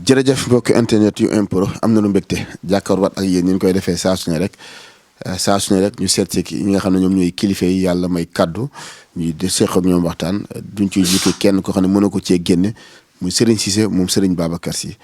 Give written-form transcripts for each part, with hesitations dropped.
jërëjëf mbokki internet yu impro am na lu mbégte jàkkaarwaat ak yéen ñu koy defee saa su ne rek ñu seet si ñi nga xam ne ñoom ñooy kilifa yi yàlla may kaddu ñu di seq ak ñoom waxtaan duñ ciy jiitu kenn ko xam ne mën na ko cee génne muy Serigne Cissé moom Serigne Babacar Sy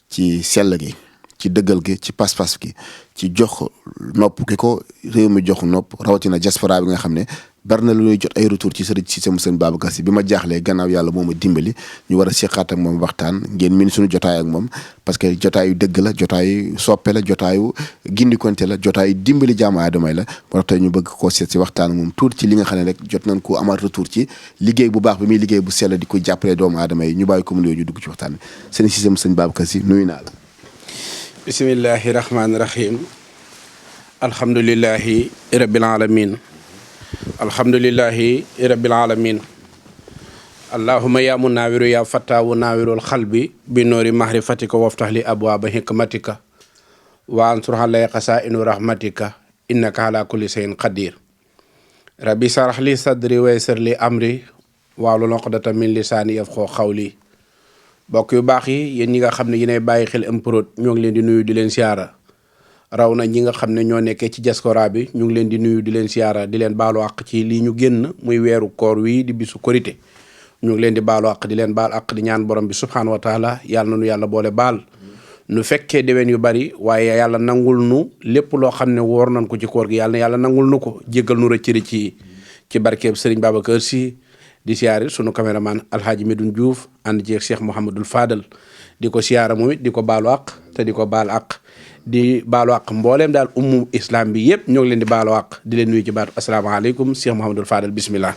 ci sell gi ci dëggal gi ci pas-pas gi ci jox nopp gi ko réew mi jox nopp rawatina diaspora bi nga xam ne bari na lu ñuy jot ay retour ci Serigne Cissé mu Serigne Babacar Sy bi ma jaaxlee gannaaw yàlla moo ma dimbali ñu war a seqaat ak moom waxtaan ngeen min suñu jotaay ak moom parce que jotaayu dëgg la jotaayu soppe la jotaayu gindikonte la jotaayu dimbali jaamu aadama la moo tax tey ñu bëgg koo seet si waxtaan moom tuuti ci li nga xam ne rek jot nañ ko amaat retour ci liggéey bu baax bi muy liggéey bu sell di ko jàppale doomu aadama yi ñu bàyyi ko mu nuyoo ñu dugg ci waxtaan bi Serigne Cissé mu Serigne Babacar Sy nuyu naa la. bismillahi rahmaani rahim alhamdulillahi rabbil alamin alhamdulillahi rabbil alamin allahumma ya munawiru ya fattahu nawirul xalbi bi noori mahrifatika waftah li abwaaba hikmatika wa ansur halay qasaa'inu rahmatika innaka ala kulli shay'in qadir rabbi sarah li sadri wa yassir li amri wahlul uqdatan min lisaani yafqahu qawli bokk yu baax yi yéen ñi nga xam ne yéenay bàyyi xel MPROD ñoo ngi leen di nuyu di leen siyaara raw na ñi nga xam ne ñoo nekkee ci diaspora bi ñu ngi leen di nuyu di leen siyaara di leen baalu àq ci lii ñu génn muy weeru koor wii di bisu korité ñu ngi leen di baalu àq di leen baal àq di ñaan borom bi subhaanahu wa taala yàlla na nu yàlla boole baal nu fekkee déwén yu bari waaye yàlla nangul nu lépp loo xam ne woor nañ ko ci koor gi yàlla nangul nu ko jéggal nu rëcc ci barkeeb Serigne Babacar Sy di siyaare sunu caméraman Alhaji Medoune Diouf ànd jeeg Cheikh Mouhamadul Fadal di ko siyaara moom it di ko baalu àq te di ko baal àq di baalu àq mbooleem daal ummu islam bi yëpp ñoo ngi leen di baalu àq di leen nuyu ci baatu asalaamaaleykum Cheikh Mouhamadul Fadal bismillah.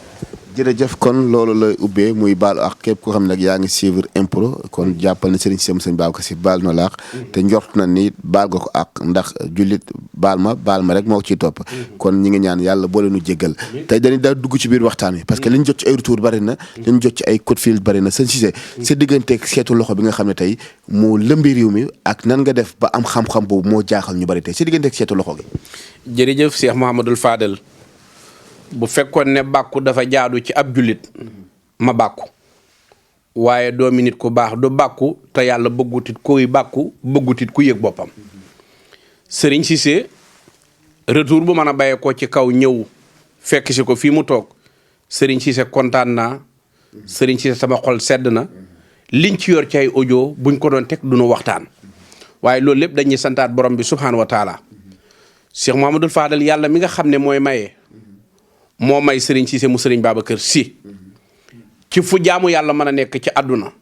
jërëjëf kon loolu la ubbee muy baalu ak képp koo xam ne nag yaa ngi suivre impro kon jàppal na Serigne Cissé mu Serigne Babacar Sy baal na la ak te njort na ni baal nga ko ak ndax jullit baal ma rek moo ko ciy topp kon ñi ngi ñaan yàlla boole nu jéggal tey dañuy daal dugg ci biir waxtaan wi parce que liñ jot ci ay retour bari na liñ jot ci ay coup de fil bari na Serigne Cissé sa digganteeg seetu loxo bi nga xam ne tey moo lëmbi réew mi ak nan nga def ba am xam-xam boobu moo jaaxal ñu bari tey sa digganteeg seetu loxo gi. jërëjëf Cheikh Mouhamadul Fadal bu fekkoon ne bàkku dafa jaadu ci ab jullit ma bàkku waaye doomi nit ku baax du bàkku te yàlla bëggutit kuy bàkku bëggutit ku yëg boppam Serigne Cissé retour bu mën a bàyyee ko ci kaw ñëw fekk si ko fii mu toog Serigne Cissé kontaan naa Serigne Cissé sama xol sedd na liñ ci yor ci ay audio buñ ko doon teg duñu waxtaan waaye loolu lépp dañuy santaat borom bi subhaanahu wa taala Cheikh Mouhamadoul Fadal yàlla mi nga xam ne mooy maye moo may Serigne Cissé mu Serigne Babacar Sy ci fu jaamu yàlla mën a nekk ci àdduna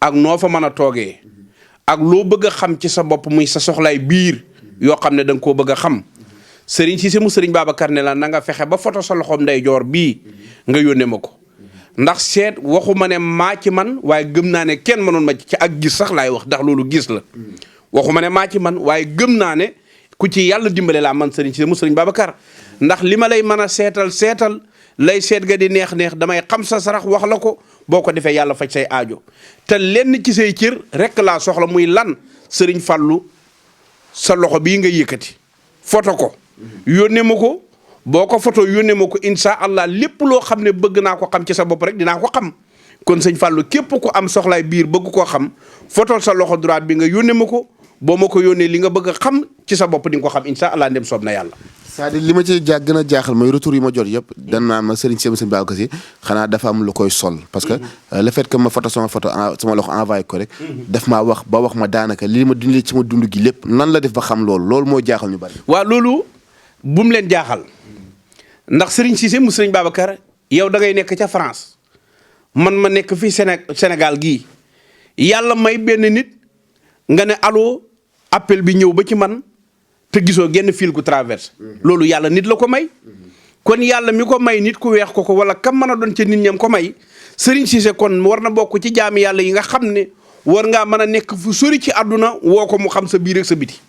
ak noo fa mën a toogee ak loo bëgg a xam ci sa bopp muy sa soxlaay biir yoo xam ne da nga koo bëgg a xam Serigne Cissé mu Serigne Babacar ne la na nga fexe ba foto sa loxoom ndeyjoor bii nga yónnee ma ko ndax seet waxuma ne maa ci man waaye gëm naa ne kenn mënoon ma ci ak gis sax laay wax ndax loolu gis la waxuma ne maa ci man waaye gëm naa ne ku ci yàlla dimbale laa man Serigne Cissé mu Serigne Babacar ndax li ma lay mën a seetal lay seet ga di neex damay xam sa sarax wax la ko boo ko defee yàlla faj say aajo te lenn ci say cër rek laa soxla muy lan Serigne Fallou sa loxo bii nga yëkkati foto ko yónnee ma ko boo ko foto yónnee ma ko insha allah lépp loo xam ne bëgg naa ko xam ci sa bopp rek dinaa ko xam kon sëñ Fallou képp ku am soxlaay biir bëgg koo xam fotol sa loxo droite bi nga yónnee ma ko boo ma ko yónnee li nga bëgg a xam ci sa bopp di nga ko xam insha allah ndem soob na yàlla. c'est-à-dire li ma ci gën a jaaxal mooy retour yi ma jot yëpp dan naan ma Serigne Cissé mu Serigne Babacar Sy xanaa dafa am lu koy sol parce que le fait que ma photo sama loxo envoyé ko rek daf maa wax ma daanaka lii ma dundee ci ma dund gi lépp nan la def ba xam loolu moo jaaxal ñu bari. waaw loolu bu mu leen jaaxal ndax Serigne Cissé mu Serigne Babacar yow da ngay nekk ca France man ma nekk fii Sénégal gii yàlla may benn nit nga ne allo appel bi ñëw ba ci man te gisoo genn fil ku traverse loolu yàlla nit la ko may kon yàlla mi ko may nit ku weex ko wala kam mën a doon ca nit ñam ko may Serigne Cissé kon war na bokk ci jaami yàlla yi nga xam ne war ngaa mën a nekk fu sori ci àdduna woo ko mu xam sa biir ak sa biti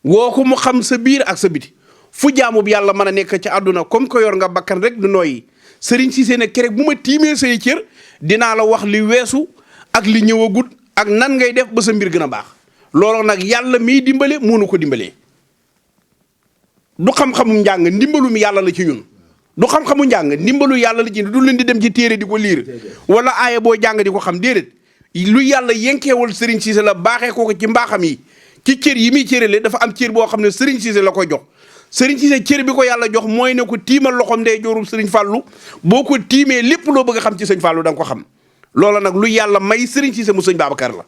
woo ko mu xam sa biir ak sa biti fu jaamu bi yàlla mën a nekk ci àdduna comme que yor nga bakkan rek du nooyi Serigne Cissé ne kerek bu ma tiimee say cër dinaa la wax li weesu ak li ñëwagut ak nan ngay def ba sa mbir gën a baax loolu nag yàlla miy dimbale mënu ko dimbalee du xam-xamu njàng ndimbalu mi yàlla la ci ñun du xam-xamu njàng ndimbalu yàlla la ci du leen di dem ci téere di ko liir wala aaya boo jàng di ko xam déedéet lu yàlla yenkeewal Serigne Cissé la baaxee ko ci mbaaxam yi ci cër yi muy cërale dafa am cër boo xam ne Serigne Cissé la koy jox Serigne Cissé cër bi ko yàlla jox mooy ne ko tiimal loxoom ndey joorum Serigne Fallou boo ko tiimee lépp loo bëgg a xam ci sëñ Fallou da nga ko xam loola nag lu yàlla may Serigne Cissé mu sëñ Babacar la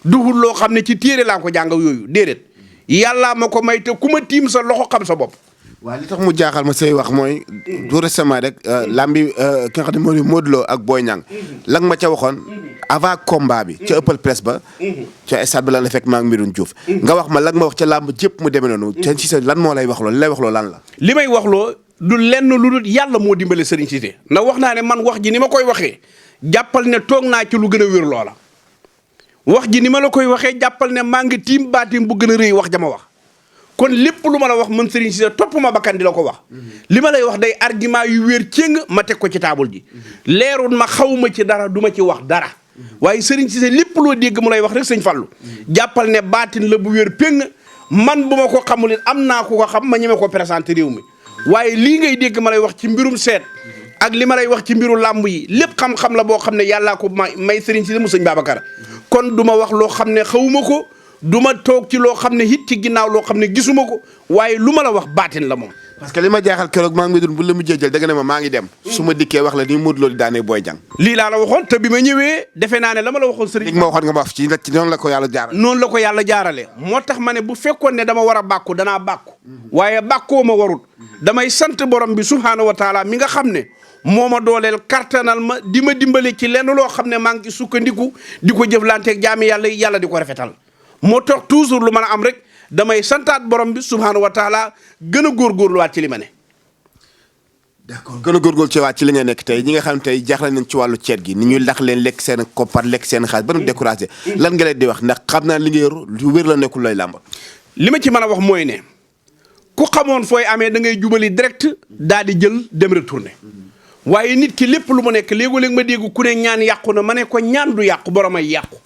duhul loo xam ne ci téere laa ko jàng yooyu déedéet yàllaa ma ko may te ku ma tiim sa loxo xam sa bopp. waaw li tax mu jaaxal ma say wax mooy tout récemment rek lambi ki nga xam ne moo di Modou Lo ak Boy Niang la nga ma ca waxoon avant combat bi ca ëppal presse ba ca stade ba lan la fekk maa ngi Medoune Diouf nga wax ma la nga ma wax ca làmb jëpp mu demee noonu Serigne Cissé lan moo lay wax loo li lay wax loo lan la li may wax loo du lenn lu dul yàlla moo dimbale Serigne Cissé ndax wax naa ne man wax ji ni ma koy waxee jàppal ne toog naa ci lu gën a wér loola wax ji ni ma la koy waxee jàppal ne maa ngi tiim baatim bu gën a rëy wax ja ma wax kon lépp lu ma la wax man Serigne Cissé topp ma bakkan di la ko wax li ma lay wax day argument yu wér céng ma teg ko ci taabul ji leerul ma xawma ci dara du ma ci wax dara waaye Serigne Cissé lépp loo dégg mu lay wax rek sëñ Fallou jàppal ne baatin la bu wér péng man bu ma ko xamul it am naa ku ko xam ma ñeme ko présenté réew mi waaye lii ngay dégg ma lay wax ci mbirum seet ak li ma lay wax ci mbiru làmb yi lépp xam-xam la boo xam ne yàllaa ko may Serigne Cissé mu sëñ Babacar kon du ma wax loo xam ne xawuma ko du ma toog ci loo xam ne it ci ginnaaw loo xam ne gisuma ko waaye lu ma la wax baatin la moom. parce que li ma jaaxal keroog maa ngi doon bu la mujjee jël da nga ne ma maa ngi dem. su ma dikkee wax la ni Modou Lo di daanee Boy Niang. lii laa la waxoon te bi ma ñëwee defe naa ne la ma la waxoon Serigne. li ma waxoon nga ma wax ci noonu la ko yàlla jaarale. noonu la ko yàlla jaarale moo tax ma ne bu fekkoon ne dama war a bàkku danaa bàkku waaye bàkkoo ma warut damay sant borom bi subhaanahu wa taala mi nga xam ne moo ma dooleel kartanal ma di ma dimbale ci lenn loo xam ne maa ngi ci sukkandiku di ko jëflanteeg jaami yàlla yàlla di ko rafetal moo tax toujours lu mën a am rek damay santaat borom bi subhaanahu wa taala gën a góorgóorluwaat ci li ma ne. d'accord gën a góorgóorlu ci waat ci li nga nekk tey ñi nga xam tey jaaxle nañ ci wàllu ceet gi ni ñuy lax leen lekk seen koppar lekk seen xaalis ba nu découragé lan nga leen di wax ndax xam naa li nga yor lu wér la nekkul lay làmb. li ma ci mën a wax mooy ne ku xamoon fooy amee da ngay jubali direct daal di jël dem retourné waaye nit ki lépp lu mu nekk léegoo-léeg ma dégg ku ne ñaan yàqu na ma ne ko ñaan du yàqu borom ay yàqu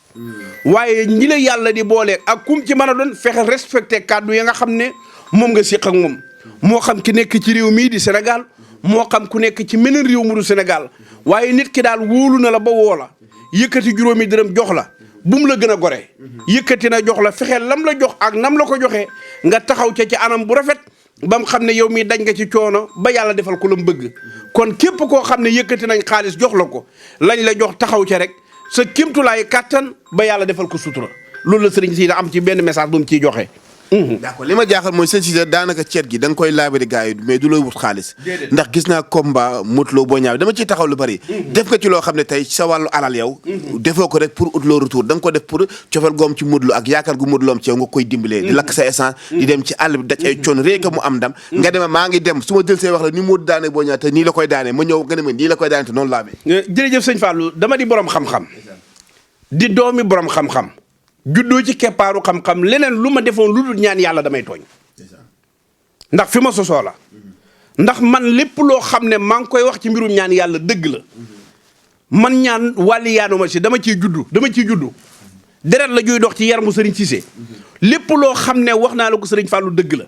waaye ñi la yàlla di boole ak kum ci mën a doon fexe respecté kàddu ya nga xam ne moom nga séq ak moom moo xam ki nekk ci réew mii di Sénégal moo xam ku nekk ci meneen réew mu du Sénégal waaye nit ki daal wóolu na la ba woo la yëkkati juróomi dërëm jox la bu mu la gën a gore yëkkati na jox la fexe lam la jox ak nam la ko joxee nga taxaw ca ci anam bu rafet ba mu xam ne yow mii dañ nga ci coono ba yàlla defal ko la mu bëgg kon képp koo xam ne yëkkati nañ xaalis jox la ko lañ la jox taxaw ca rek sa kéemtulaay kàttan ba yàlla defal ko sutura loolu la sëriñ si da am ci benn message bu mu ciy joxe. d'accord li ma jaaxal mooy sëñ Cissé daanaka ceet gi da nga koy laabari gars yi mais du lay wut xaalis. ndax gis naa combat Modou Lo Boy Niang dama ciy taxaw lu bari. def nga ci loo xam ne tey sa wàllu alal yow. defoo ko rek pour ut loo retour da nga ko def pour cofeel goom ci Modou Lo ak yaakaar gu Modou Lo am ci yow nga koy dimbalee. di lakk sa essence di dem ci àll bi daj ay coon réeka mu am ndam. nga dema maa ngi dem su ma jël see wax la ni Modou daane Boy Niang te nii la koy daane ma ñëw nga ne ma nii la koy daane te noonu laa jërëjëf sëñ Fallou dama di borom xam-xam di doomi borom xam-xam juddoo ci keppaaru xam-xam leneen lu ma defoon lu dul ñaan yàlla damay tooñ ndax fi ma sosoo la ndax man lépp loo xam ne maa ngi koy wax ci mbirum ñaan yàlla dëgg la man ñaan wàlli yaanuma si dama ciy juddu deret la juy dox ci yaramu Serigne Cissé lépp loo xam ne wax naa la ko Serigne Fallou dëgg la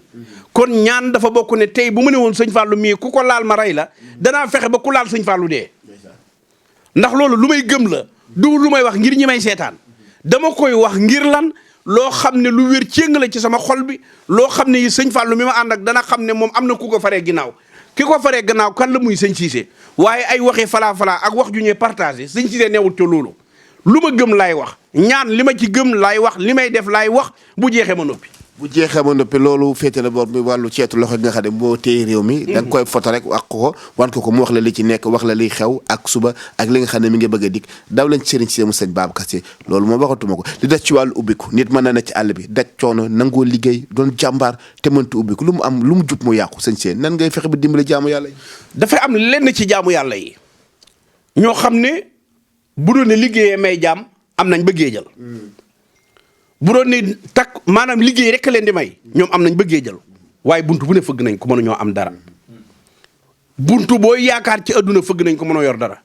kon ñaan dafa bokk ne tey bu ma ne woon sëñ Fallou mii ku ko laal ma rey la danaa fexe ba ku laal sëñ Fallou dee ndax loolu lu may gëm la du lu may wax ngir ñi may seetaan dama koy wax ngir lan loo xam ne lu wér céng la ci sama xol bi loo xam ne yi sëñ Fallou mi ma ànd ak dana xam ne moom am na ku ko faree ginnaaw ki ko faree gannaaw kan la muy sëñ Cissé waaye ay waxi falaa ak wax ju ñuy partagé sëñ Cissé newut ca loolu lu ma gëm laay wax ñaan li ma ci gëm laay wax li may def laay wax bu jeexee ma noppi. bu jeexee ma noppi loolu féete la boor bi wàllu ceetu loxo gi nga xam ne moo téye réew mi. da nga koy foto rek wax ko wan ko mu wax la li ci nekk wax la liy xew ak suba ak li nga xam ne mi ngi bëgg a dikk daw lañ ci Serigne Cissé mu sëñ Babacar Sy loolu moom waxatuma ko li des ci wàllu ubbiku nit mën na ne ci àll bi daj coono nangoo liggéey doon jàmbaar te mëntu ubbiku lu mu am lu mu jub mu yàqu sëñ Cissé nan ngay fexe ba dimbali jaamu yàlla yi. dafay am lenn ci jaamu yàlla yi ñoo xam ne bu doon ne liggéeyee may jaam am nañ bëggee jël bu doon ne takk maanaam liggéey rek leen di may ñoom am nañ bëggee jël waaye buntu bu ne fëgg nañ ko mën a ñoo am dara buntu boo yaakaar ci adduna fëgg nañ ko mën a yor dara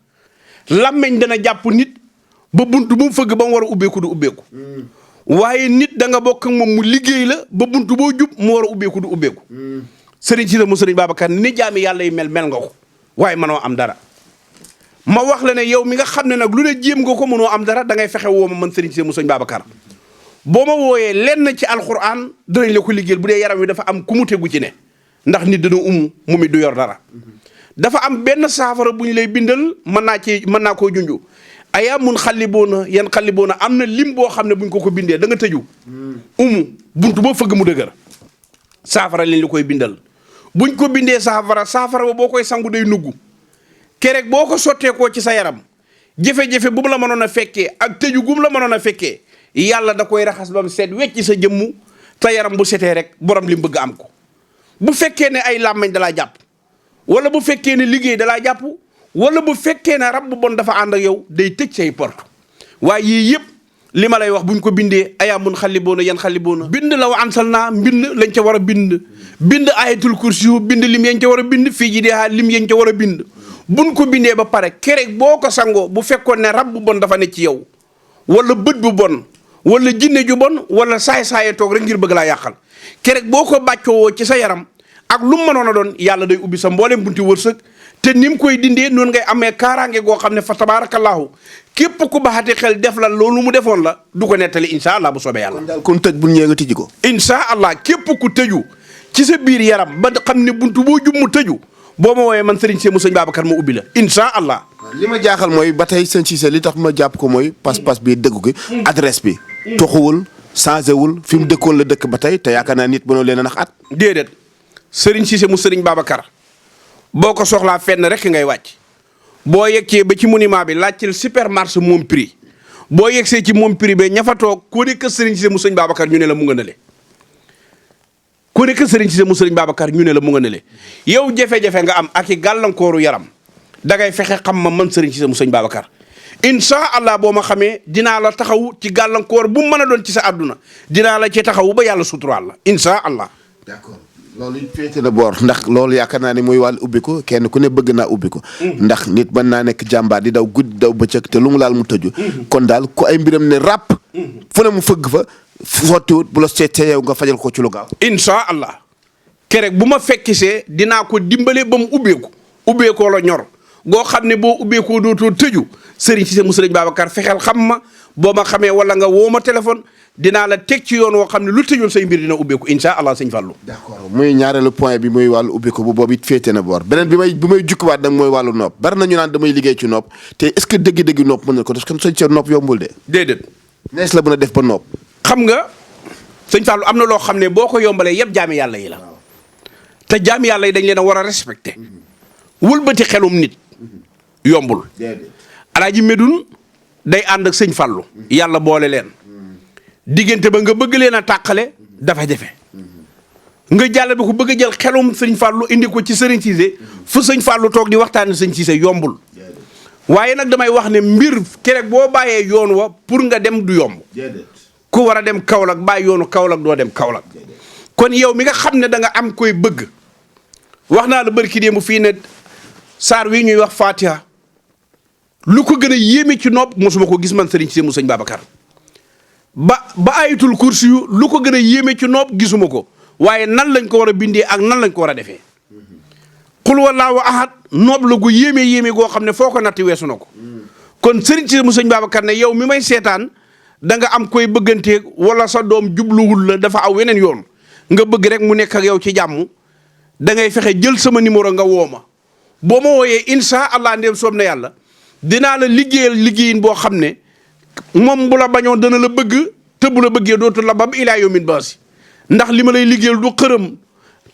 làmmeñ dana jàpp nit ba buntu bu mu fëgg ba mu war a ubbeeku du ubbeeku waaye nit da nga bokk ak moom mu liggéey la ba buntu boo jub mu war a ubbeeku du ubbeeku Serigne Cissé mu Serigne Babacar ni jaami yàlla yi mel nga ko waaye mënoo am dara ma wax la ne yow mi nga xam ne nag lu ne jéem nga ko mënoo am dara da ngay fexe woo ma man Serigne Cissé mu sëñ Babacar boo ma wooyee lenn ci alxuraan danañ la ko liggéeyal bu dee yaram wi dafa am ku mu tegu ci ne ndax nit dana mu mi du yor dara dafa am benn saafara bu ñu lay bindal mën naa koo junju ayaa mun xalliboona yan xalliboona am na lim boo xam ne buñ ko bindee da nga tëju buntu boo fëgg mu dëgër saafara lañ la koy bindal buñ ko bindee saafara ba boo koy sangu day nugg kerek boo ko sotteekoo ci sa yaram jafe-jafe bu mu la mënoon a fekkee ak tëju gum la mënoon a fekkee yàlla da koy raxas ba mu seet wecc sa jëmmu te yaram bu setee rek borom li mu bëgg am ko bu fekkee ne ay làmmañ dalaa jàpp wala bu fekkee ne liggéey dalaa jàpp wala bu fekkee ne rab bu bon dafa ànd ak yow day tëj say porte waaye yii yëpp li ma lay wax buñ ko bindee ayaa mun xaliboona yan xaliboona bind la wa ansal naa mbind lañ ca war a bind ayatul kursi bind lim yañ ca war a bind fii ji dee lim yañ ca war a bind buñ ko bindee ba pare kerek boo ko sangoo bu fekkoon ne rab bu bon dafa ne ci yow wala bët bu bon wala jinne ju bon wala saay-saaye toog rek ngir bëgg laa yàqal kerek boo ko bàccoowoo ci sa yaram ak lu mu mënoon a doon yàlla day ubbi sa mboolem bunti wërsëg te ni mu koy dindee noonu ngay amee kaaraange goo xam ne fa tabaarakallaahu képp ku baxati xel def la loolu mu defoon la du ko nettali incha allah bu soobee yàlla. kon daal kon tëj bu ñëwee nga tijji ko. incha allah képp ku tëju ci sa biir yaram ba xam ne buntu boo jub mu tëju boo ma woowee man Serigne Cissé mu sëñ Babacar ma ubbi la incha allah. li ma jaaxal mooy ba tey sëñ Cissé li tax ma jàpp ko mooy pas-pas bi dëggu gi adresse bi. toxuwul changé wul fi mu dëkkoon la dëkk ba tey te yaakaar naa nit mënoo leen a nax at. déedéet Serigne Cissé mu Serigne Babacar boo ko soxlaa fenn rek ngay wàcc boo yeggee ba ci monument bi laajteel supermarché moom prix boo yeggsee ci moom prix ba ña fa toog koo nekk Serigne Cissé mu sëñ Babacar ñu ne la mu nga nële. ku nekk Serigne Cissé mu Serigne Babacar ñu ne la mu nga nële yow jafe-jafe nga am ak i gàllankooru yaram dangay fexe xam ma man Serigne Cissé mu sëñ Babacar incha allah boo ma xamee dinaa la taxaw ci gàllankoor bu mu mën a doon ci sa àdduna dinaa la ci taxaw ba yàlla suturaal la incha allah. d'accord loolu féete na boor ndax loolu yaakaar naa ne mooy wàllu ubbiku kenn ku ne bëgg naa ubbiku ndax nit mën naa nekk jàmbaar di daw guddi daw bëccëg te lu mu laal mu tëju kon daal ku ay mbiram ne ràpp fu ne mu fëgg fa sottiwut bu la seetee yow nga fajal ko ci lu gaaw. incha allah kerek bu ma fekkisee dinaa ko dimbale ba mu ubbeekoo la ñor goo xam ne boo ubbeekoo dootoo tëju Serigne Cissé mu Serigne Babacar fexeel xam ma boo ma xamee wala nga woo ma téléphone dinaa la teg ci yoon woo xam ne lu tëjoon say mbir dina ubbeeku incha allah sëñ Fallou. d'accord muy ñaareelu point bi muy wàllu ubbeeku bu boobu it féete na boor beneen bi may jukkiwaat nag mooy wàllu nopp bari na ñu naan damay liggéey ci nopp te est-ce que dëgg-dëgg nopp mën na ko parce que sëñ Cissé nopp yombul de. déedéet. nees la mën a def ba nopp. xam nga sëñ Fallou am na loo xam ne boo ko yombalee yëpp jaami yàlla yi la te jaami yàlla yi dañ leen a war a respecté wëlbati xelum nit yombul. Alaaji Medoune day ànd ak sëñ Fallou yàlla boole leen diggante ba nga bëgg leen a tàqale dafa jafe nga jàll bi ko bëgg a jël xelum sëñ Fallou indi ko ci Serigne Cissé fu sëñ Fallou toog di waxtaane sëñ Cissé yombul waaye nag damay wax ne mbir kerek boo bàyyee yoon wa pour nga dem du yomb ku war a dem Kaolack bàyyi yoonu Kaolack doo dem Kaolack kon yow mi nga xam ne da nga am koy bëgg wax naa la barki démb fii ne saar wi ñuy wax Fatiha lu ko gën a yéeme ci nopp mosuma ko gis man Serigne Cissé mu sëñ Babacar ba ayatul kursi yu lu ko gën a yéeme ci nopp gisuma ko waaye nan lañ ko war a bindee ak nan lañ ko war a defee xul wallaahu ahad noob la gu yéeme goo xam ne foo ko natti weesu na ko kon Serigne Cissé mu sëñ Babacar ne yow mi may seetaan da nga am koy bëgganteeg wala sa doom jubluwul la dafa aw weneen yoon nga bëgg rek mu nekk ak yow ci jàmm da ngay fexe jël sama numéro nga woo ma boo ma wooyee incha allah ndéem soob na yàlla dinaa la liggéeyin boo xam ne moom bu la bañoon dana la bëgg te bu la bëggee dootu la bam ilaa yawmin baasi ndax li ma lay liggéeyal du xërëm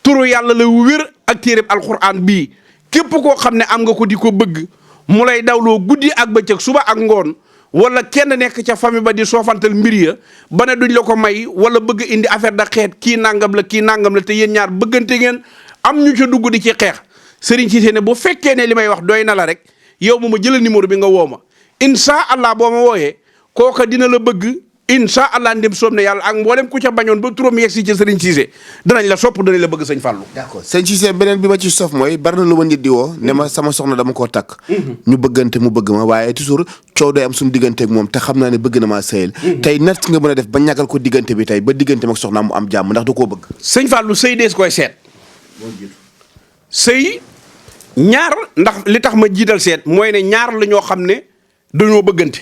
turu yàlla la wér ak téereb alquran bii képp koo xam ne am nga ko di ko bëgg mu lay dawloo guddi ak bëccëg suba ak ngoon wala kenn nekk ca famille ba di soofantal mbir ya ba ne duñ la ko may wala bëgg indi affaire da xeet kii nangam la te yéen ñaar bëggante ngeen am ñu ca dugg di ci xeex Serigne Cissé ne bu fekkee ne li may wax doy na la rek yow ma jëlal numéro bi nga woo ma incha allah boo ma wooyee kooka dina la bëgg incha allah ndem soob na yàlla ak mboolem ku ca bañoon ba turam yegg si ci Serigne Cissé danañ la sopp danañ la bëgg sëñ Fallou. d'accord sëñ Cissé beneen bi ma ci sof mooy bari na lu ma nit di woo ne ma sama soxna dama koo takk. ñu bëggante mu bëgg ma waaye toujours coow day am suñu digganteeg moom te xam naa ne bëgg na maa sëyal. tey nat nga mën a def ba ñàkkal ko diggante bi tey ba diggante mag soxna mu am jàmm ndax da koo bëgg. sëñ Fallou sëy dees koy seet. sëy ñaar ndax li tax ma jiital seet mooy ne ñaar la ñoo xam ne dañoo bëggante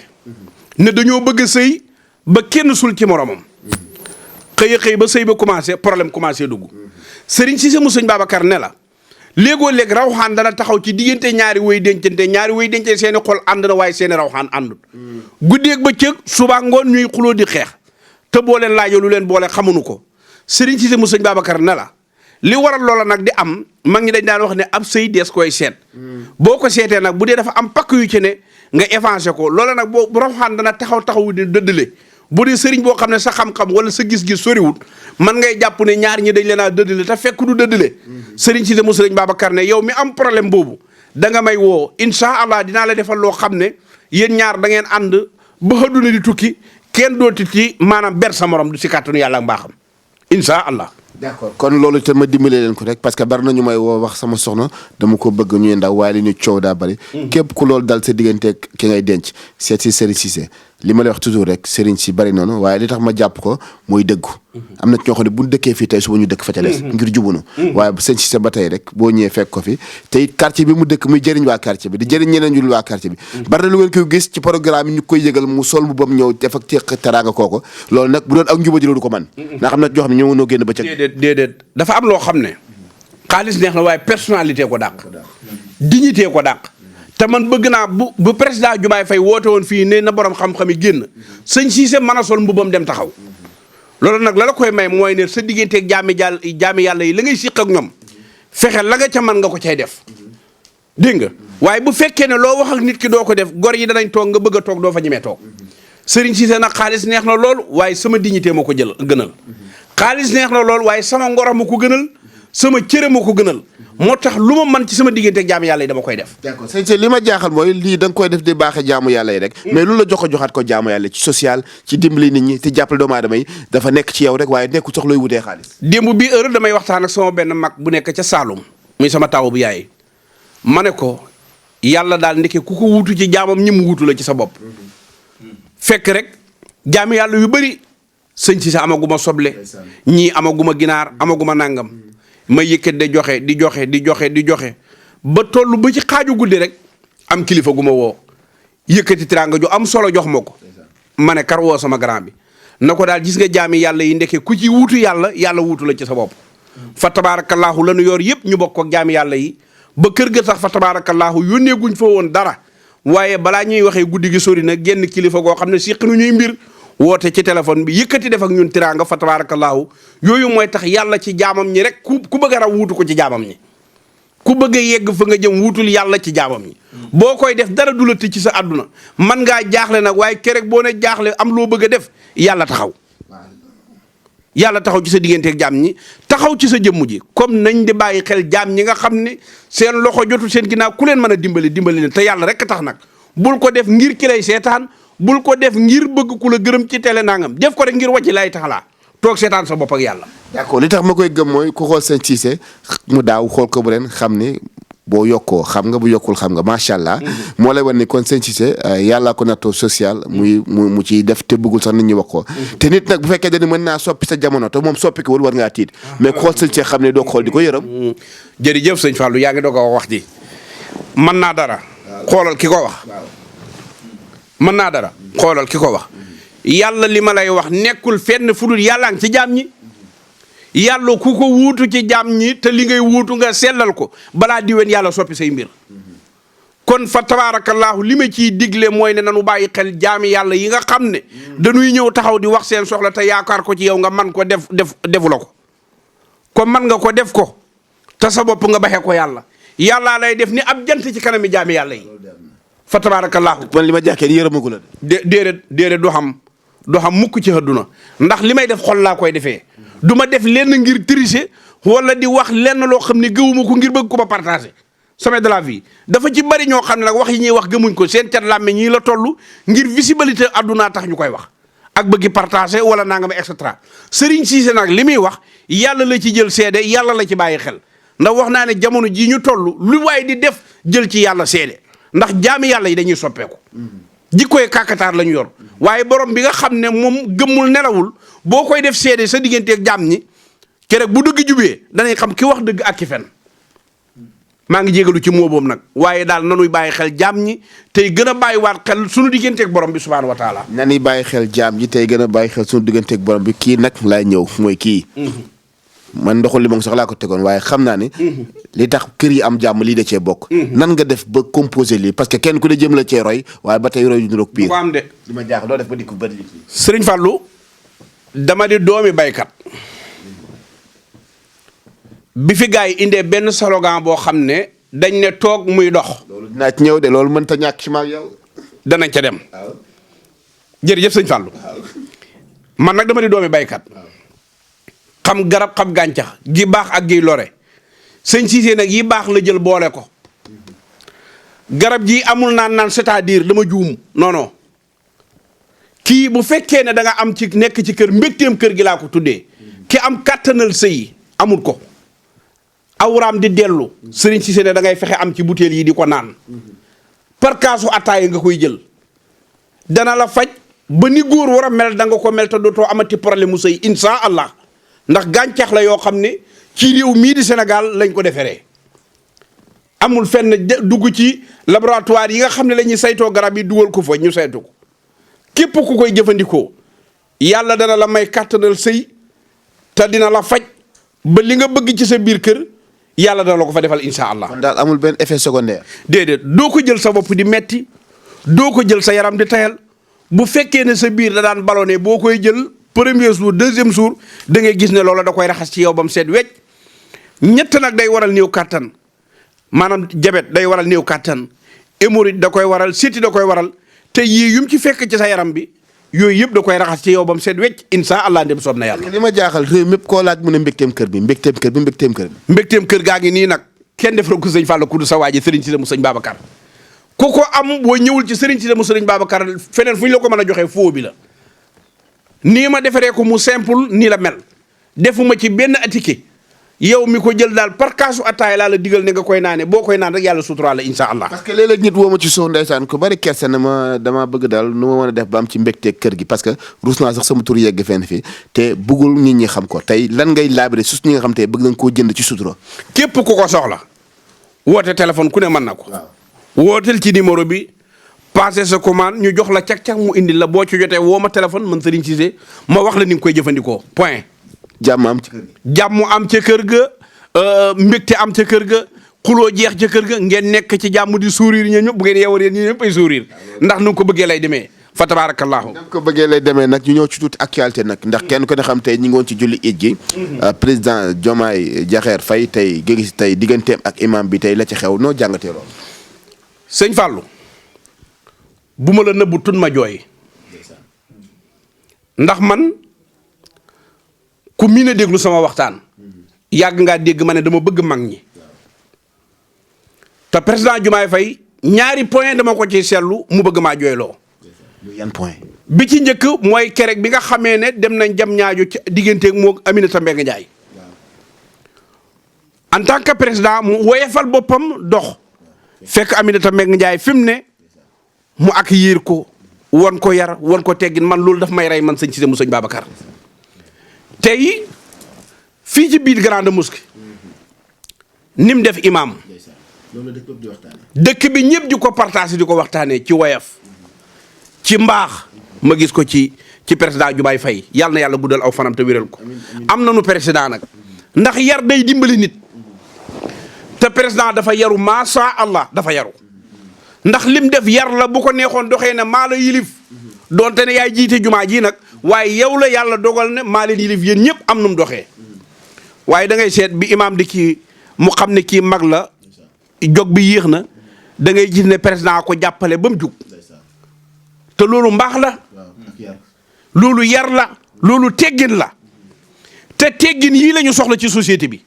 ne dañoo bëgg a sëy ba kenn sul ci moromam xëy ba sëy ba commencé problème commencé dugg Serigne Cissé mu sëñ Babacar ne la léegoo léeg rawxaan dana taxaw ci diggante ñaari way dencante seeni xol ànd na waaye seeni rawxaan àndut guddeeg bëccëg suba ngoon ñuy xuloo di xeex te boo leen laajoo lu leen boole xamuñu ko Serigne Cissé mu sëñ Babacar ne la li waral loola nag di am mag ñi dañ daan wax ne ab sëy dees koy seet boo ko seetee nag bu dee dafa am pakk yu ci ne nga évancé ko loola nag boo rawxaan dana taxaw di dëddale bu dee sëriñ boo xam ne sa xam-xam wala sa gis-gis soriwut man ngay jàpp ne ñaar ñi dañ leen a dëddale te fekk du dëddale sëriñ Cissé mu sëriñ Babacar ne yow mi am problème boobu da nga may woo incha allah dinaa la defal loo xam ne yéen ñaar da ngeen ànd ba àdduna di tukki kenn dooti ci maanaam ber sa morom du si kàttanu yàlla ak mbaaxam incha allah. d'accord kon loolu te ma dimbale leen ko rek parce que bari na ñu may woo wax sama soxna dama ko bëgg ñuy ndaw waaye li ñu coow daa bari. képp ku loolu dal sa diggante ki ngay denc seet si Serigne Cissé li ma lay wax toujours rek Serigne si bari noonu waaye li tax ma jàpp ko mooy dëggu. am na ci ñoo xam ne bu ñu dëkkee fii tey suba ñu dëkk fa ca des. ngir jubunu waaye Serigne Cissé ba tey rek boo ñëwee fekk ko fi te it quartier bi mu dëkk muy jëriñ waa quartier bi di jëriñ ñeneen ñu waa quartier bi. bari na lu ngeen koy gis ci programme yi ñu koy yëgal mu sol bu bam ñëw def ak teq teraanga kooko loolu nag bu doon ak njubadi du ko man ndax xam na joo xam ne ñëw noo génn ba ca déedéet dafa am loo xam ne xaalis neex na waaye personnalité ko dàq dignité ko dàq te man bëgg naa bu président Diomaye Faye woote woon fii ne na borom xam-xam yi génn sëñ Cissé mën a sol mbubam dem taxaw loolu nag la koy may mooy ne sa digganteeg jaami yàlla yi la ngay siq ak ñoom fexe la nga ca mën nga ko cay def dégg nga waaye bu fekkee ne loo wax ak nit ki doo ko def gor yi danañ toog nga bëgg a toog doo fa ñemee toog Serigne Cissé nag xaalis neex na lool waaye sama dignité moo ko gënal xaalis neex na lool waaye sama ngoro ma ko gënal sama cëre ma ko gënal moo tax lu ma man ci sama diggante ak jaamu yàlla yi dama koy def. d'accord sëñ li ma jaaxal mooy lii da nga koy def di baaxee jaamu yàlla yi rek. mais lu la joxaat ko jaamu yàlla ci social ci dimbali nit ñi te jàppale doomu aadama yi dafa nekk ci yow rek waaye nekku sax looy wutee xaalis. démb bii heure damay waxtaan ak sama benn mag bu nekk ca Saalum muy sama taw bu yaay ma ne ko yàlla daal ndeke ku ko wuutu ci jaamam ñi mu wuutu la ci sa bopp fekk rek jaamu yàlla yu bëri sëñ Cissé amaguma soble ñii amaguma ginaar amaguma nangam ma yëkkat di joxe ba toll ba ci xaaju guddi rek am kilifa gu ma woo yëkkati teraanga ju am solo jox ma ko ma ne kar woo sama grand bi na ko daal gis nga jaami yàlla yi ndeke ku ci wuutu yàlla wuutu la ci sa bopp fa tabaarakallaahu la nu yor yëpp ñu bokk ak jaami yàlla yi ba kër ga sax fa tabaarakallaahu yónnee guñ fa woon dara waaye balaa ñuy waxee guddi gi sori na genn kilifa goo xam ne siq nu ñuy mbir woote ci téléphone bi yëkkati def ak ñun tiraanga fa tabaarakallaahu yooyu mooy tax yàlla ci jaamam ñi rek ku bëgg a raw wuutu ko ci jaamam ñi ku bëgg a yegg fa nga jëm wuutul yàlla ci jaamam ñi boo koy def dara du la tëj ci sa àdduna man ngaa jaaxle nag waaye kerek boo ne jaaxle am loo bëgg a def yàlla taxaw ci sa digganteeg jaam ñi taxaw ci sa jëmm ji comme nañ di bàyyi xel jaam ñi nga xam ne seen loxo jotul seen ginnaaw ku leen mën a dimbali leen te yàlla rek tax nag bul ko def ngir ki lay seetaan bul ko def ngir bëgg ku la gërëm ci télé nangam def ko rek ngir wàcc lay taxalaa toog seetaan sa bopp ak yàlla. d'accord li tax ma koy gëm mooy ku xool sëñ Cissé mu daaw xool ko bu ren xam ni boo yokkoo xam nga bu yokkul xam nga macha allah. moo lay wan ni kon sëñ Cissé yàllaa ko nattoo social. mu ciy def te bëggul sax nit ñi wax ko. te nit nag bu fekkee dañu mën naa soppi sa jamono te moom soppi ko war ngaa tiit mais ku xool sëñ Cissé xam ne doo ko xool di ko yërëm. jërëjëf sëñ Fallou yaa ngi doog a wax ji mën naa dara. xoolal ki ko wax. mën naa dara xoolal ki ko wax yàlla li ma lay wax nekkul fenn fu dul yàllaa ngi ci jaam ñi yàlla ku ko wuutu ci jaam ñi te li ngay wuutu nga sellal ko balaa diwén yàlla soppi say mbir kon fa tabaarakallaahu li ma ciy digle mooy ne nanu bàyyi xel jaami yàlla yi nga xam ne dañuy ñëw taxaw di wax seen soxla te yaakaar ko ci yow nga man ko defu la ko comme man nga ko def ko te sa bopp nga baxee ko yàllaa lay def ni ab jant ci kanami jaami yàlla yi fa tabaarakallaahu man li ma jàkkee ni yërëmagu la déedéet du xam mukk ci àdduna ndax li may def xol laa koy defee du ma def lenn ngir tricher wala di wax lenn loo xam ne gëwuma ko ngir bëgg ko ba partager sommet de la vie dafa ci bari ñoo xam ne nag wax yi ñuy wax gëmuñ ko seen cat làmme ñii la toll ngir visibilité àdduna tax ñu koy wax ak bëggi partager wala nangam et cetera Serigne Cissé nag li muy wax yàlla la ci jël seede yàlla la ci bàyyi xel ndax wax naa ne jamono jii ñu toll lu waay di def jël ci yàlla seede ndax jaami yàlla yi dañuy soppeeku jikkoy kàkkataar la ñu yor waaye borom bi nga xam ne moom gëmmul nelawul boo koy def seede sa digganteeg jaam ñi keroog bu dëgg jubee danañ xam ki wax dëgg ak ki fen maa ngi jégalu ci moo boobu nag waaye daal nanuy bàyyi xel jaam ñi tey gën a bàyyiwaat xel suñu digganteeg borom bi subhaanahu wa taala. nanuy bàyyi xel jaam ñi tey gën a bàyyi xel suñu digganteeg borom bi kii nag laay ñëw mooy kii. man ndoxul li moom sax laa ko tegoon waaye xam naa ne. li tax kër yi am jàmm lii da cee bokk. nan nga def ba composé lii parce que kenn ku ne jëm la cee roy waaye ba tey roy yu niroog pire. ko am de. li ma jaaxal loo def ba di ko bëri. Sëriñ Fallou dama di doomi baykat bi fi gars yi indee benn slogan boo xam ne dañ ne toog muy dox. loolu dinaa ci ñëw de loolu mënta ñàkk ci maag yow. danañ ca dem. waaw. jërëjëf sëñ Fallou. man nag dama di doomi baykat xam garab xam gàncax gi baax ak gi lore sëñ Cissé nag yi baax la jël boole ko garab ji amul naan c'est-à-dire dama juum non non kii bu fekkee ne da nga am ci nekk ci kër mbégteem kër gi laa ko tuddee ki am kàttanal sëy amul ko awraam di dellu sëriñ Cissé ne da ngay fexe am ci butéel yi di ko naan par kaasu attaaya nga koy jël dana la faj ba ni góor war a mel da nga ko mel te dootoo amati problème mu sëy insha allah ndax gàncax la yoo xam ne ci réew mii di Sénégal lañ ko deferee amul fenn dugg ci laboratoire yi nga xam ne la ñuy saytoo garab yi dugal ko fa ñu saytu ko képp ku koy jëfandikoo yàlla dana la may kàttanal sëy te dina la faj ba li nga bëgg ci sa biir kër yàlla dana la ko fa defal insha allah. kon daal amul benn effet secondaire. déedéet doo ko jël sa bopp di metti doo ko jël sa yaram di tayal bu fekkee ne sa biir da daan ballonné boo koy jël premier jour deuxième jour da ngay gis ne loola da koy raxas ci yow ba mu seet wecc ñett nag day waral néew kàttan maanaam jabet day waral néew kàttan hémorroïde da koy waral siti da koy waral te yii yum ci fekk ci sa yaram bi yooyu yëpp da koy raxas ci yow ba mu seet wecc insha allah ndem soob na yàlla. li ma jaaxal réew mépp koo laaj mu ne mbégteem kër bi mbégteem kër bi mbégteem kër bi. mbégteem kër gaa ngi nii nag kenn defal ko sëñ Fallou kudu sa waa ji sëriñ Cissé mu sëñ Babacar ku ko am boo ñëwul ci sëriñ Cissé mu sëriñ Babacar feneen fu ñu la ko mën a joxee foo bi la nii ma defaree ko mu simple nii la mel defuma ci benn atike yow mi ko jël daal par kaasu attaaya laa la digal ne nga koy naane boo koy naan rek yàlla suturaa la insha allah. parce que léeg-léeg nit woo ma ci suuf ndeysaan ko bari kersa na ma dama bëgg daal nu ma mën a def ba am ci mbégteeg kër gi parce que rus naa sax sama tur yegg fenn fi te bëggul nit ñi xam ko tey lan ngay laabire sus ñi nga xam te bëgg nañ koo jënd ci sutura. képp ku ko soxla woote téléphone ku ne mën na ko. wooteel ci numéro bi passé sa commande ñu jox la cag-cag mu indi la boo ci jotee woo ma téléphone man Serigne Cissé ma wax la ni nga koy jëfandikoo point. jàmm am ci kër gi. jàmm am ca kër ga mbégte am ca kër ga xuloo jeex ca kër ga ngeen nekk ci jàmm di sourire ñeen ñëpp bu ngeen yeewal yéen ñi ñëpp ay sourire ndax nu nga ko bëggee lay demee fa tabaarakallaahu. ko bëggee lay demee nag ñu ñëw ci tuuti actualité nag ndax kenn ko ne xam tey ñi ngi woon ci julli it gi président Diomaye Diakhar Faye tey nga gis tey digganteem ak imam bi tey la ci xew noo jàngatee loolu. sëñ Fallou bu ma la nëbbu tun ma jooy ndax man ku miin a déglu sama waxtaan yàgg ngaa dégg ma ne dama bëgg mag ñi te président Diomaye Faye ñaari point dama ko ci seetlu mu bëgg maa jooyloo. yan point. bi ci njëkk mooy kerek bi nga xamee ne dem nañ jam ñaajo ci digganteeg moo Aminata Mbengue Ndiaye en tant que président mu woyefal boppam dox fekk Aminata Mbengue Ndiaye fi mu ne mu accueillir ko won ko yar won ko teggin man loolu daf may rey man sëñ Cissé mu sëñ Babacar tey fii ci biir grande mosquée ni mu def imam dëkk bi ñëpp di ko partage di ko waxtaanee ci woyaf ci mbaax ma gis ko ci président Diomaye Faye yàlla na yàlla guddal aw fanam te wéral ko am nañu président nag ndax yar day dimbali nit te président dafa yaru macha allah dafa yaru ndax lim def yar la bu ko neexoon doxee ne maa la yilif doonte ne yaay jiite jumaa ji nag waaye yow la yàlla dogal ne maa leen yilif yéen ñëpp am nu mu doxee waaye da ngay seet bi imaam di kii mu xam ne kii mag la jog bi yéex na da ngay gis ne président ko jàppale ba mu jug te loolu mbaax la loolu yar la loolu teggin la te teggin yii la ñu soxla ci société bi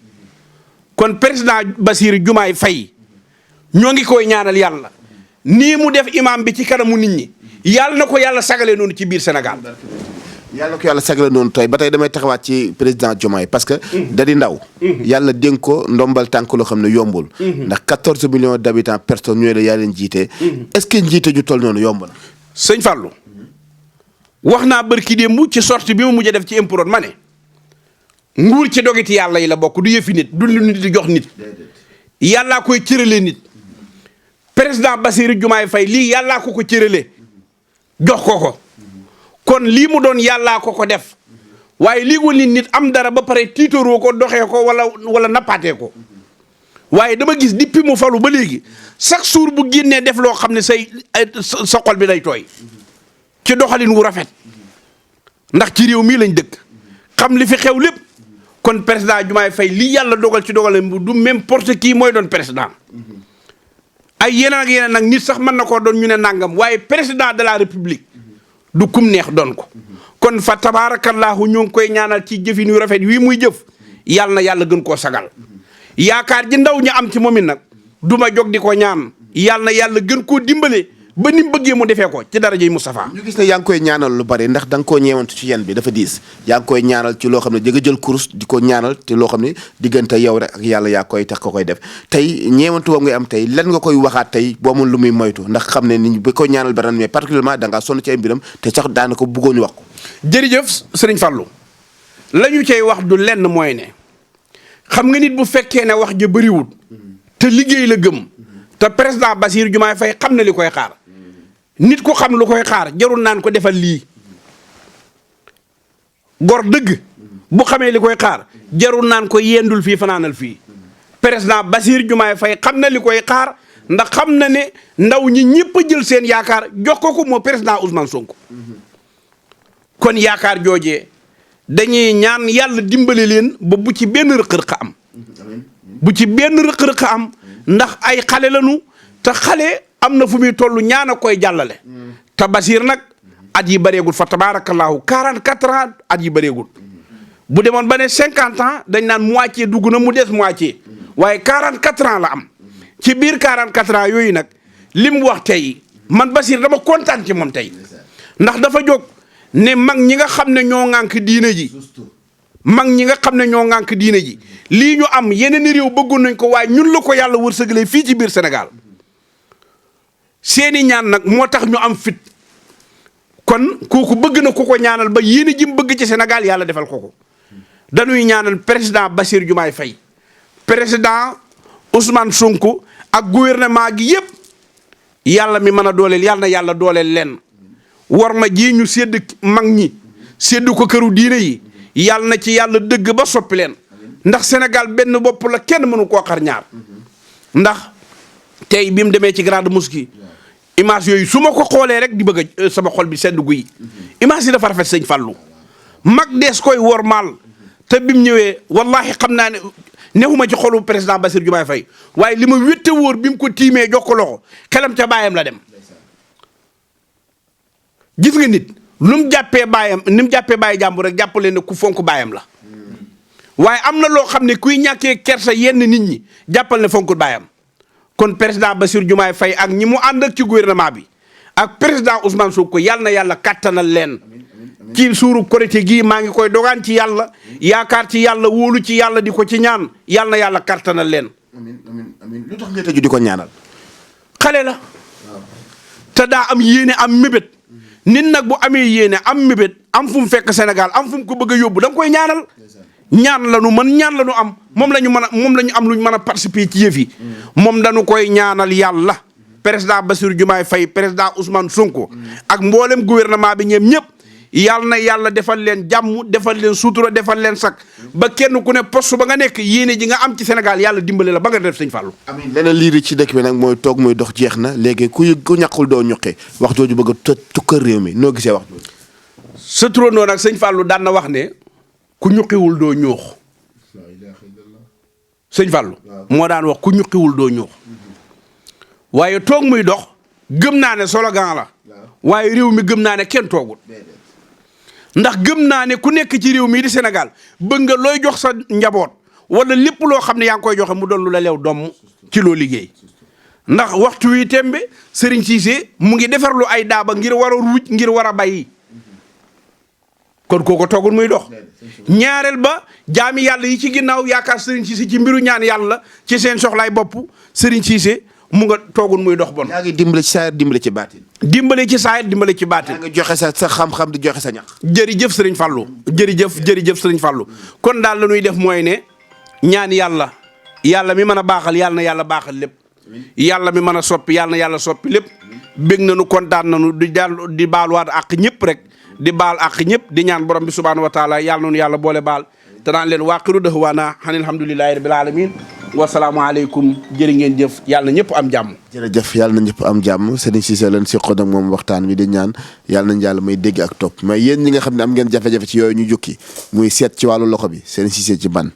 kon président Bassirou Diomaye Faye ñoo ngi koy ñaanal yàlla nii mu def imam bi ci kanamu nit ñi yàlla na ko yàlla sagale noonu ci biir Sénégal. yàlla na ko yàlla sagale noonu tey ba tey damay taxawaat ci président Diomaye parce que da di ndaw yàlla dénk ko ndombal tànk loo xam ne yombul ndax 14 millions d'habitants personnes ñooy la yaa leen jiite est-ce que njiite ju toll noonu yomb na. sëñ Fallou wax naa bërki démb ci sortie bi ma mujj a def ci import ma ne nguur ci dogiti yàlla yi la bokk du yëfi nit du lu nit di jox nit yàllaa koy cërale nit président Bassirou Diomaye Faye lii yàllaa ko cërale jox ko kon lii mu doon yàllaa ko def waaye lii wul nit am dara ba pare tiitaroo ko doxee ko wala nappaatee ko waaye dama gis depuis mu falu ba léegi chaque jour bu génnee def loo xam ne sa xol bi day tooy ci doxalin wu rafet ndax ci réew mii lañ dëkk xam li fi xew lépp kon président Diomaye Faye lii yàlla dogal ci dogalam du n'importe qui mooy doon président ay yeneen ak yeneen nag nit sax mën na koo doon ñu ne nangam waaye président de la république du kum neex doon ko kon fa tabaarakallaahu ñu ngi koy ñaanal ci jëfin yu rafet wii muy jëf yàlla na yàlla gën koo sagal yaakaar ji ndaw ñi am ci moom it nag du ma jóg di ko ñaan yàlla na yàlla gën koo dimbale ba ni mu bëggee mu defee ko ci darajay Moustapha. ñu gis ne yaa ngi koy ñaanal lu bari ndax da nga koo ñeewantu ci yen bi dafa diis yaa ngi koy ñaanal ci loo xam ne di nga jël kurus di ko ñaanal te loo xam ne diggante yow rek ak yàlla yaa koy tax ko koy def tey ñeewantu boobu ngay am tey lan nga koy waxaat tey boo amul lu muy moytu ndax xam ne ni ba koy ñaanal baran mais particulièrement da ngaa sonn ci ay mbiram te sax daanaka bëggoon ñu wax ko. jërëjëf sëriñ Fallou la ñu cay wax du lenn mooy ne xam nga nit bu fekkee ne wax ja bëriwul te liggéey la gëm te président Bassirou Diomaye Faye xam na li koy xaar nit ko xam lu koy xaar jarul naan ko defal lii gor dëgg bu xamee li koy xaar jarul naan ko yendul fii fanaanal fii président Bassirou Diomaye Faye xam na li koy xaar ndax xam na ne ndaw ñi ñëpp a jël seen yaakaar jox ko moo président Ousmane Sonko kon yaakaar joojee dañuy ñaan yàlla dimbale leen ba bu ci benn rëq-rëq am bu ci benn rëq-rëq am ndax ay xale lañu te xale am na fu muy toll ñaan a koy jàllale te Basir nag at yi bëreegul fa tabaarakallaahu 44 ans at yi bëreegul bu demoon ba ne 50 ans dañ naan moitié dugg na mu des moitié waaye 44 ans la am ci biir 44 ans yooyu nag li mu wax tey man Basir dama kontaan ci moom tey ndax dafa jóg ne mag ñi nga xam ne ñoo ŋànk diine ji mag ñi nga xam ne ñoo ŋànk diine ji lii ñu am yeneen réew bëggoon nañ ko waaye ñun la ko yàlla wërsëgalee fii ci biir Sénégal seeni ñaan nag moo tax ñu am fit kon kooku bëgg na ku ko ñaanal ba yéene ji mu bëgg ci Sénégal yàlla defal ko dañuy ñaanal président Bassirou Diomaye Faye président Ousmane Sonko ak gouvernement gi yëpp yàlla mi mën a dooleel yàlla na yàlla dooleel leen war ma ji ñu sédd mag ñi sédd ko këru diine yi yàlla na ci yàlla dëgg ba soppi leen ndax Sénégal benn bopp la kenn mënu koo xar ñaar ndax tey bi mu demee ci grande mosquée image yooyu su ma ko xoolee rek di bëgg a sama xol bi sedd guy image yi dafa rafet sëñ Fallou mag dees koy wormaal te bi mu ñëwee wallahi xam naa ne nexuma ci xolu président Bassirou Diomaye Faye waaye li ma wétte wóor bi mu ko tiimee jox ko loxo xelam ca baayam la dem gis nga nit lu mu jàppee baayam ni mu jàppee baay jàmbur rek jàppale ne ku fonk baayam la waaye am na loo xam ne kuy ñàkkee kersa yenn nit ñi jàppal ne fonkul baayam kon président Bassirou Diomaye Faye ak ñi mu ànd ak ci gouvernement bi ak président Ousmane Sonko yàlla na yàlla kattanal leen ci suuru korité gii maa ngi koy dogaan ci yàlla yaakaar ci yàlla wóolu ci yàlla di ko ci ñaan yàlla na yàlla kattanal leen. amiin lu tax nga tëju di ko ñaanal. xale la te daa am yéene am mébét nit nag bu amee yéene am mébét am fu mu fekk Sénégal am fu mu ko bëgg a yóbbu da nga koy ñaanal. ñaan la nu mën ñaan la nu am moom la ñu mën a moom la ñu am lu ñu mën a participer ci yëf yi moom dañu koy ñaanal yàlla président Bassirou Diomaye Faye président Ousmane Sonko ak mboolem gouvernement bi ñoom ñëpp yàlla na yàlla defal leen jàmm defal leen sutura defal leen sak ba kenn ku ne poste ba nga nekk yéene ji nga am ci Sénégal yàlla dimbale la ba nga def sëñ Fallou. amiin leneen liiri ci dëkk bi nag mooy toog muy dox jeex na léegi ku ñàkkul doo ñuqe wax jooju bëgg a tukkal réew mi noo gisee wax jooju. sa turandoo nag sëñ Fallou daan na wax ne. ku ñuqiwul doo ñuux sëñ Fallou moo daan wax ku ñuqiwul doo ñuux waaye toog muy dox gëm naa ne slogan la waaye réew mi gëm naa ne kenn toogul ndax gëm naa ne ku nekk ci réew mii di Sénégal bëgg nga looy jox sa njaboot wala lépp loo xam ne yaa ngi koy joxe mu doon lu la leew doom ci loo liggéey ndax waxtu wi tembe Serigne Cissé mu ngi defarlu ay daaba ngir war a ruuj ngir war a bàyyi kon kooko toogul muy dox ñaareel ba jaami yàlla yi ci ginnaaw yaakaar Serigne Cissé ci mbiru ñaan yàlla ci seen soxlaay bopp Serigne Cissé mu nga toogul muy dox bon. yaa ngi dimbale ci saayir dimbale ci baatin. dimbale ci saayir dimbale ci baatin. yaa ngi joxe sa xam-xam di joxe sa ñax. jërëjëf Serigne Fallou jërëjëf Serigne Fallou kon daal la ñuy def mooy ne ñaan yàlla yàlla mi mën a baaxal yàlla na yàlla baaxal lépp yàlla mi mën a soppi yàlla na yàlla soppi lépp bég nañu kontaan nañu di baaluwaat ak ñëpp rek di baal ak ñëpp di ñaan borom bi subhaanahu wa taala yàlla noonu yàlla boole baal te naan leen waaqiru dahwaana an alhamdulillahi rabbil alamin wasalaamaaleykum jërë ngeen jëf yàlla na ñëpp am jàmm. jërëjëf yàlla na ñëpp am jàmm Serigne Cissé leen seqoon ak moom waxtaan wi di ñaan yàlla nañ yàlla may dégg ak topp mais yéen ñi nga xam ne am ngeen jafe-jafe ci yooyu ñu jukki muy seet ci wàllu loxo bi Serigne Cissé ci man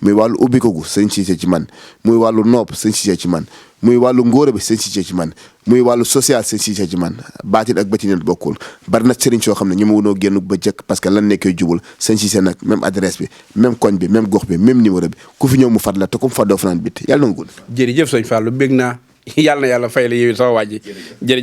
muy wàllu ubbi ko gu Serigne Cissé ci man muy wàllu nopp Serigne Cissé ci man muy wàllu ngóora bi Serigne Cissé ci man muy wàllu social Serigne Cissé ci man baatin ak bëti neen bokkul bari na Serigne soo xam ne ñu ma wunoo génn ba jëkk parce que lan nekkee jubul Serigne Cissé nag même adresse bi même koñ bi même gox bi même numéro bi ku fi ñëw mu fat la te ku mu fat doo fanaan bit yàlla na nga gul jërëjëf sëñ Fallou bég naa yàlla na yàlla fay la yow sama waa ji jërëjëf